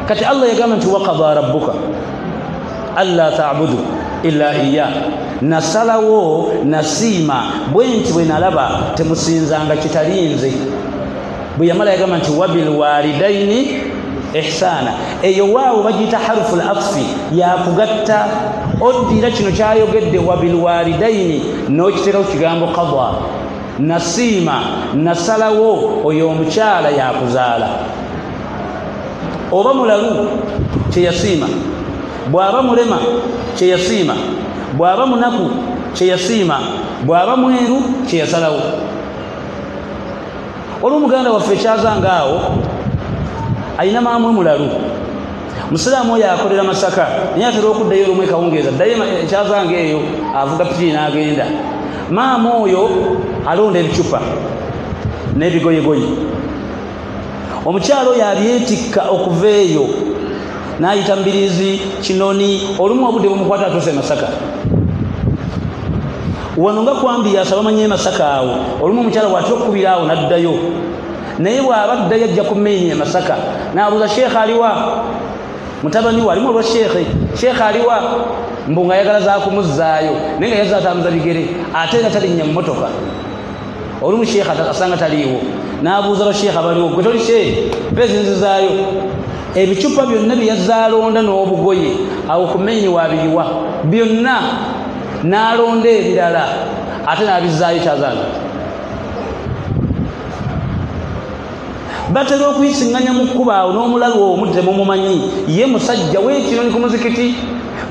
Kati Allah yagamba nti waqada rabbuka alla tabudu illa iya, nasalawo nasiima bwe nti bwe nalaba temusinzanga kitalinze. Bwe yamala yagamba nti wabilwalidaini ihsana. Eyo waawo bagiyita harufu latfi, yakugatta. Oddira kino kyayogedde wabilwalidaini n'okiteeka ku kigambo qada, nasiima nasalawo oyo omukyala yakuzaala. Oba mulalu kyeyasiima, bw'aba mulema kyeyasiima, bw'aba munaku kyeyasiima, bw'aba mweru kyeyasalawo. Olwo muganda waffe ekyazanga awo ayina maamwe mulalu, musiraamu oyo akolera Masaka, naye atera okuddayo olumu ekawungeeza, ddayo ekyazanga eyo, avuga piki n'agenda. Maama oyo alonda ebicupa n'ebigoyegoye. Omukyalo oyo abyetikka okuva eyo n'ayita Mbirizi, Kinoni, olumu obudde bumukwata atuuse Masaka. Wano nga kwambiyasa bamanyi e Masaka awo, olumu omukyala bw'atera okukubira awo n'addayo, naye bw'aba addayo ajja ku maini e Masaka n'abuuza, "Sheekhe aliwa?" Mutabani we alimu olwa sheekhe, "Sheekhe aliwa?" Mbu nga ayagala zakumuzzaayo, naye nga yazza atambuza bigere, ate era talinnya mmotoka. Olumu sheekhe asanga taliiwo, n'abuuza basheekhe abaliwo, "Gwe toli sheekhe? Mpa ezinzizaayo." Ebicupa byonna bye yazaalonda n'obugoye awo ku maini wabiyiwa byonna, n'alonda ebirala ate n'abizzaayo. Kyazanga batera okuyisiŋŋanya mu kkubo awo n'omulalu omu temumumanyi, ye musajja w'ekinoni ku muzikiti.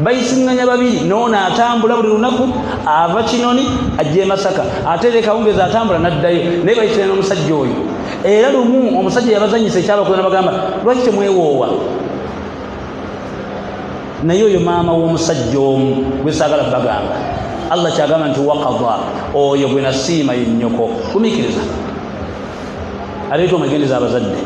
Bayisiŋŋanya babiri, noono atambula buli lunaku ava Kinoni ajja e Masaka, ate era ekawungezi atambula n'addayo, naye bayisira n'omusajja oyo. Era lumu omusajja yabazanyisa ekyabakola, nabagamba, "Lwaki temwewoowa?" Naye oyo maama w'omusajja omu gwe saagala bagamba. Allah kyagamba nti waqada, oyo gwe nasiima ye nnyoko. Gumiikiriza, aleeta omwegendeza abazadde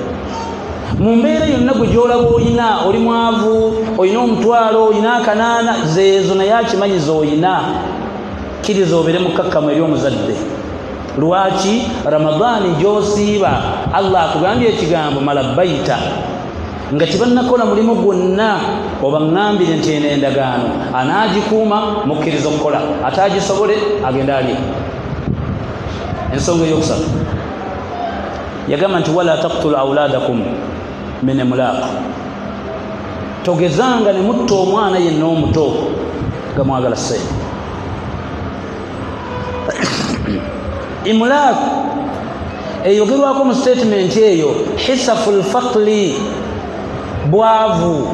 mu mbeera yonna gwe gyolaba. Oyina oli mwavu, oyina omutwalo, oyina akanaana, zeezo, naye akimanyi z'oyina. Kkiriza obeere mukakkamu eri omuzadde. Lwaki Ramadaani gy'osiiba, Allah akugambye ekigambo malabaita nga tebannakola mulimu gwonna, obaŋŋambire nti eno endagaano anaagikuuma mukkiriza okukola, ate agisobole agenda alye. Ensonga eyokusatu yagamba nti wala taktulu auladakum min imulaq, togezanga ne mutta omwana yenna omuto nga mwagala ssente. Imulaq eyogerwako mu statement eyo hisafu lfakli, bwavu.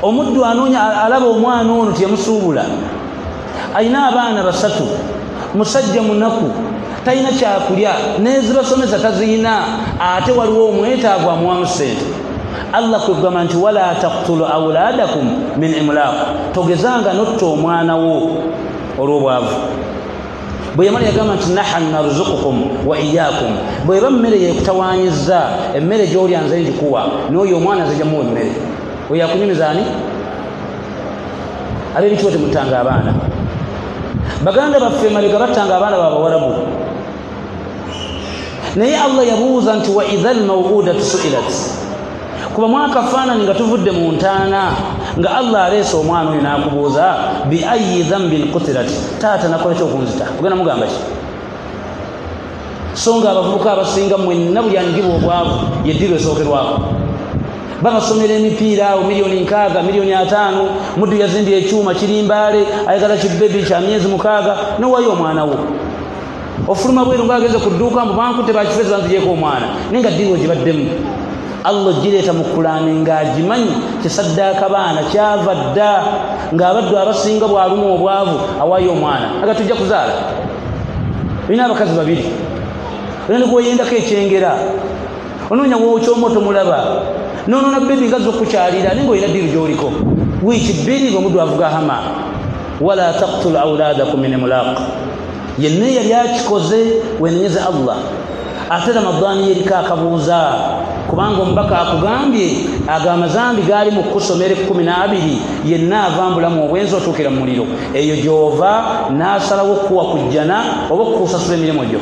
Omuddu anoonya, alaba omwana ono teyamusuubula, ayina abaana basatu, musajja munaku, talina kyakulya, nezibasomesa taziyina, ate waliwo omwetaavu amuwamu ssente. Allah kwegamba nti wala taktulu auladakum min imulaq, togezanga notta omwana wo olw'obwavu. Bwe yamala yagamba nti nahanu narzukukum wa iyakum. Bweba mmere yekutawanyiza, emmere gyolya nze ngikuwa, n'oyo omwana nze jamuwa emmere. Oyo akunyumiza ani? Ab'ebitiibwa, temuttanga abaana. Baganda baffe mabega battanga abaana babawarabu, naye Allah yabuuza nti wa idha lmawudatu suilat. Kuba mwakafaananyi nga tuvudde mu ntaana, nga Allah aleese omwana oyo n'akubuuza bi ayi dhambin kutilat, "Taata, nakola ki okunzita?" Ogenda mugamba ki? So nga abavubuka abasinga mwenna buli anyigibwa obwavu yeddiiro esookerwako. Babasomera emipiira awo miliyoni 60, miliyoni 50. Muddu yazimbye ekyuma kirimbaale, ayagala kibebi kya myezi 6, nowayo omwana wo. Ofuluma bweru ngaagenze ku dduuka, mbu bankute bakifezi banzigyeko omwana, naye nga ddiiro gibaddemu. Allah ogireeta mu Kulaani ng'agimanyi kisaddaaka baana kyava dda, ng'abaddu abasinga bw'aluma obwavu awaayo omwana aga tujja kuzaala. Olina abakazi babiri, olina negwoyendako ekyengera, onoonya wookyomu tomulaba, nonoona bebi nga zokukyalira, naye ngaolina ddiiru gy'oliko wiiki 2 ngaomuddu avuga hama. Wala taktulu auladakum min imulaq. Yenna eyali akikoze wenenyeze Allah. Ate Ramadaani yeriko akabuuza, kubanga omubaka akugambye ago amazambi gaali mu kusomera 12, yenna ava mbulamu obwenzi otuukira mu muliro. Eyo gyova n'asalawo okukuwa kujjana oba okukusasula emirimu gyo.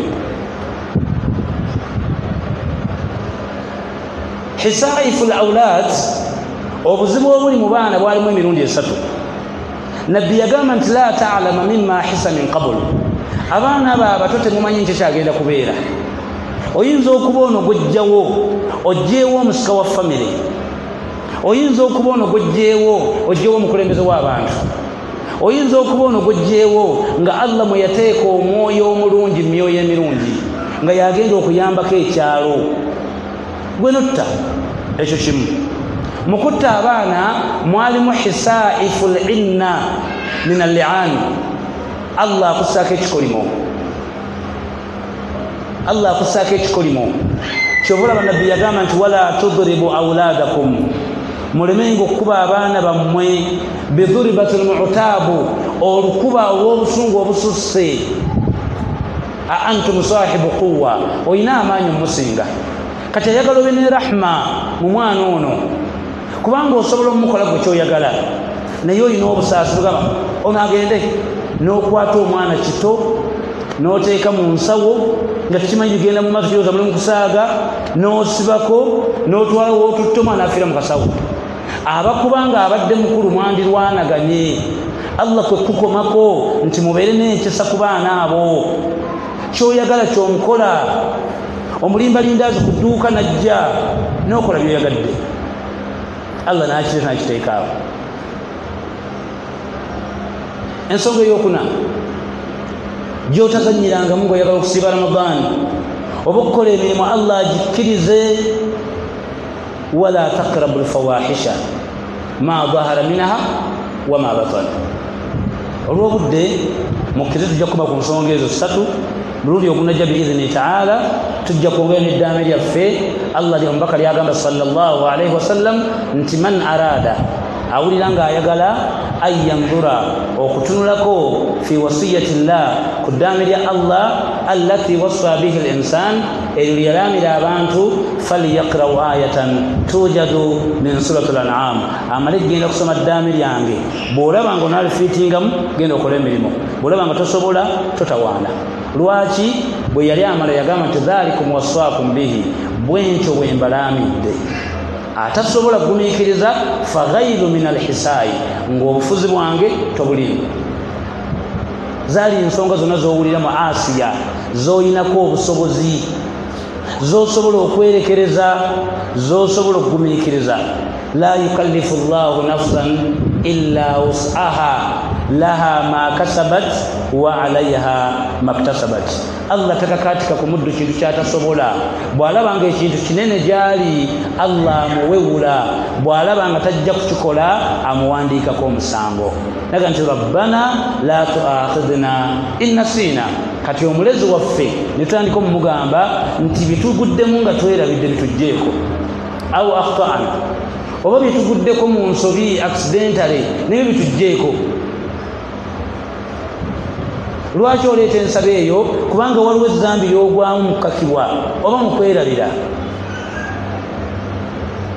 Hisaifu laulad, obuzibu obuli mu baana bwalimu emirundi esatu. Nabbi yagamba nti la talama mima hisa min qabul, abaana abo abato temumanyi nti kyagenda kubeera. Oyinza okuba ono gwojjawo ojjeewo omusika wa famire, oyinza okuba ono gwojjeewo ojjeewo omukulembeze w'abantu, oyinza okuba ono gwojjeewo nga Allah mwe yateeka omwoyo omulungi, mumyoyo emirungi, nga yagenda okuyambako ekyalo, gwe notta. Ekyo kimu. Mu kutta abaana mwalimu hisaifu linna min alliani, Allah akussaako ekikolimo, Allah akussaako ekikolimo. Kyova olaba Nabbi yagamba nti wala tudribu auladakum, mulemenga okukuba abaana bammwe biduribati lmutaabu, olukuba olw'obusungu obususse. A antum sahibu quwa, olina amaanyi omusinga, kati ayagala obe ne rahma mu mwana ono, kubanga osobola omumukola gwe kyoyagala, naye olina obusaasi bugamba ono agende n'okwata omwana kito n'oteeka mu nsawo nga tekimanyi bigenda mu maaso, kirowooza muli mu kusaaga, n'osibako n'otwala wootutte, omwana afiira mu kasawo. Abakuba nga abadde mukulu mwandirwanaganye. Allah kwe kukomako nti mubeere n'enkisa ku baana abo, kyoyagala kyomukola, omulimbalindaazi ku dduuka najja n'okola byoyagadde, Allah nakireta nakiteekaawo. Ensonga eyokuna gyotazanyirangamu ngaoyagala okusiiba Ramadaani oba okukola emirimu Allah agikkirize, wala taqrabu lfawahisha ma dahara minha wama batana. Olwobudde mukkirize tujja kukoma ku nsonga ezo ssatu. Mulundi ogunajja biidhini taala tujja kwongera neddaame lyaffe. Allah omubaka lyagamba sallallahu alaihi wasallam nti man arada, awulira ng'ayagala an yandura, okutunulako fi wasiyati llah, ku ddaame lya Allah allati wassa bihi linsan, eryo lyeyalamira abantu, falyaqrau ayatan tujadu min surati lanam. Amale genda kusoma ddaame lyange. Bw'olaba nga onalifiitingamu, genda okole emirimu, bw'olaba nga tosobola, totawaana. Lwaki? Bwe yali amala yagamba nti dhalikum wassaakum bihi, bwentyo bwe mbalaamidde. Atasobola kugumiikiriza, faghairu min alhisaayi, ng'obufuzi bwange tobulimu. Zaali ensonga zonna z'owulira mu Asiya z'oyinako obusobozi, z'osobola okwerekereza, z'osobola okugumiikiriza. La yukallifu llahu nafsan illa wusaha, laha ma kasabat wa alaiha maktasabat. Allah takakatika ku muddu kintu kyatasobola. Bw'alaba nga ekintu kinene gyali, Allah amuwewula. Bw'alaba nga tajja kukikola, amuwandiikako omusango, naga nti rabbana la tuakhidhna in nasiina. Kati omulezi waffe netutandika omumugamba nti bituguddemu nga twerabidde bitugjeeko, au akhtana, oba bituguddeko mu nsobi accidentally naye bitugjeeko. Lwaki oleeta ensaba eyo? Kubanga waliwo ezambi yogwamu mukukakibwa oba mukwerabira.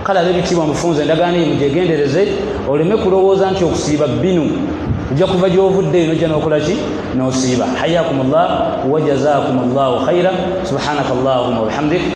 Kale ab'ebitiibwa, mufunze endagaano eyo mugyegendereze, oleme kulowooza nti okusiiba binu ojja kuva gy'ovudde eno ojja n'okola ki n'osiiba. Hayakum llah wa jazakum llahu khaira. Subhanaka allahuma wabihamdik.